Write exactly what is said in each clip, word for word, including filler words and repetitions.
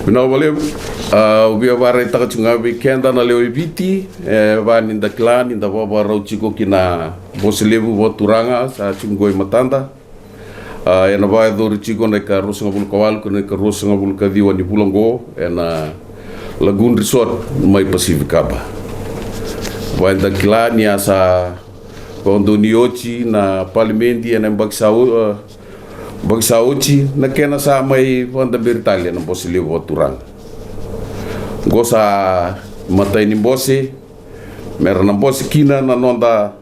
Vinaka vakalevu. Au via vakaraitaka tiko ga vei keda na lewe i Viti, e vaka ni da kila ni da vakavakarau tiko ki na Bose Levu Vakaturaga sa tiko qo e matada. A, ena vakayacori tiko na ikaruasagavulu ka walu kei na ikaruasagavulu ka ciwa ni vula oqo ena Lagoon Resort mai Pacific Harbour. Vaka eda kila ni a sa vakadonui oti na palimedi ena yabaki sa o-, a, yabaki sa oti, na kena sa mai vakadaberi tale na Bose Levu Vakaturaga. Oqo sa matai ni bose me ra na bose kina na noda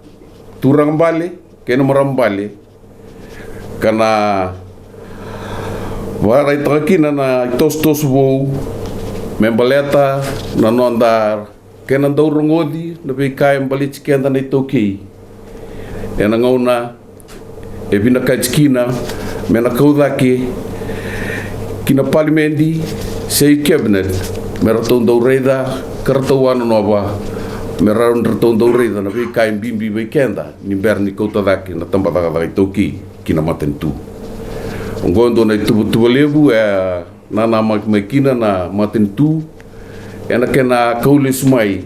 turaga bale kei na marama bale, ka na vakaraitaka kina na itosotoso vou me baleta na noda kena dau rogoci na veika e baleti keda na iTaukei ena gauna e vinakati kina me na kau cake ki na palimedi se i cabinet, me ratou dau raica ka ratou a nonova, me ratou dau raica na veika e bibi vei keda ni bera ni kauta cake na tabacakacaka iTaukei ki na matanitu. Oqo e dua na ituvatuva levu e nanamaki mai kina na matanitu ena kena kau lesu mai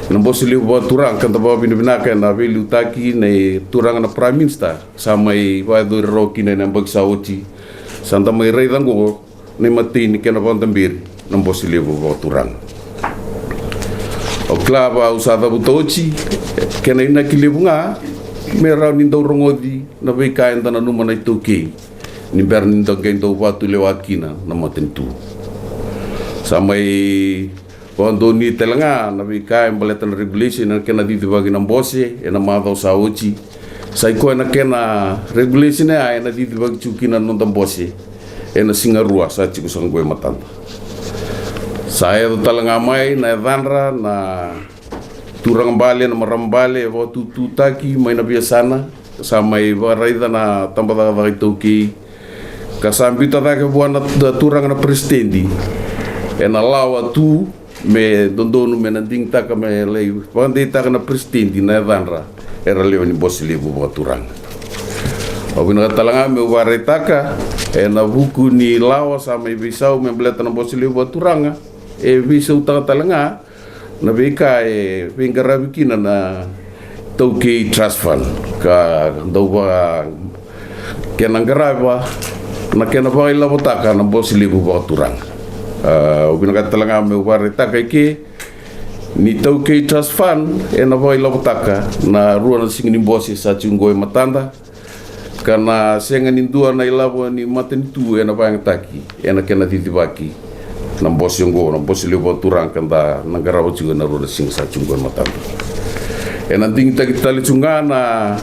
na Bose Levu Vakaturaga, ka da vakavinavinaka ena veiliutaki nei turaga na Prime Minister sa mai vakayacori rawa kina ena yabaki sa oti. Sa da mai raica oqo na imatai ni kena vakadaberi na Bose Levu Vakaturaga. Au kila vaka au sa cavuta oti, kena inaki levu ga me rawa ni dau rogoci na veika eda nanuma na iTaukei ni bera ni da qai dau vakatulewa kina na matanitu. Sa mai vakadonui tale ga na veika e baleta na regulation ena kena cicivaki na bose ena macawa sa oti. Sa i koya na kena regulation ya ena cicivaki tiko kina na noda bose ena Sigarua sa tiko saka qo e matada. Sa yaco tale ga mai na yacadra na turaga bale, na marama bale e vakatututaki mai na veiyasana, sa mai vakaraica na tabacakacaka iTaukei, ka sa biuta cake vua na turaga na peresitedi ena lawa tu me dodonu me na digitaka me lai vakadeitaka na peresitedi na yacadra era lewe ni Bose Levu Vakaturaga. Au vinakata tale ga meu vakaraitaka ena vuku ni lawa sa mai veisau me baleta na Bose Levu Vakaturaga, e veisautaka tale ga na veika e veiqaravi kina na iTaukei Trust Fund, ka dau vaka kena qarava na kena vakailavotaka na Bose Levu Vakaturaga. A, au vinakata tale ga meu vakaraitaka eke ni iTaukei Trust Fund ena vakailavotaka na rua na siga ni bose sa tiko qo e matada, ka na sega ni dua na ilavo ni matanitu ena vakayagataki ena kena cicivaki na bose oqo, na Bose Levu Vakaturaga ka da na qarava tiko ena rua na siga sa tiko qo e matada. Ena digitaki tale tiko ga na,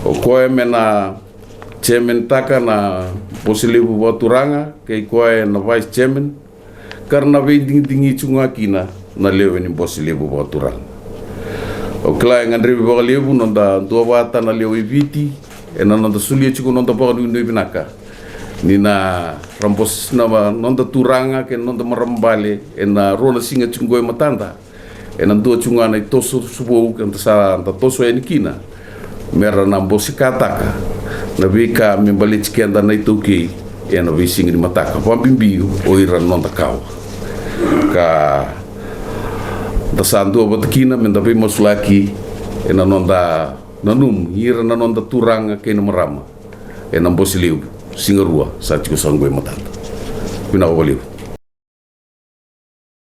o koya me na chairman taka na Bose Levu Vakaturaga, kei koya na vice chairman, ka ra na veidigidigi tiko ga kina na lewe ni Bose Levu Vakaturaga. Au kila e gadrevi vakalevu noda duavata na lewe i Viti ena noda solia tiko noda vakanuinui vinaka ni na ra bose na noda turaga kei na noda marama bale ena rua na siga tiko qo e matada. Ena dua tiko ga na itosotoso vou ka da sa da toso yani kina me ra na bosekataka na veika me baleti keda na iTaukei ena veisiga ni mataka, vakabibi o ira na noda kawa. Ka da sa duavata kina me da veimasulaki ena noda nanumi ira na noda turaga kei na marama ena Bose Levu Sigarua sa tiko saka qo e matada. Vinaka vakalevu.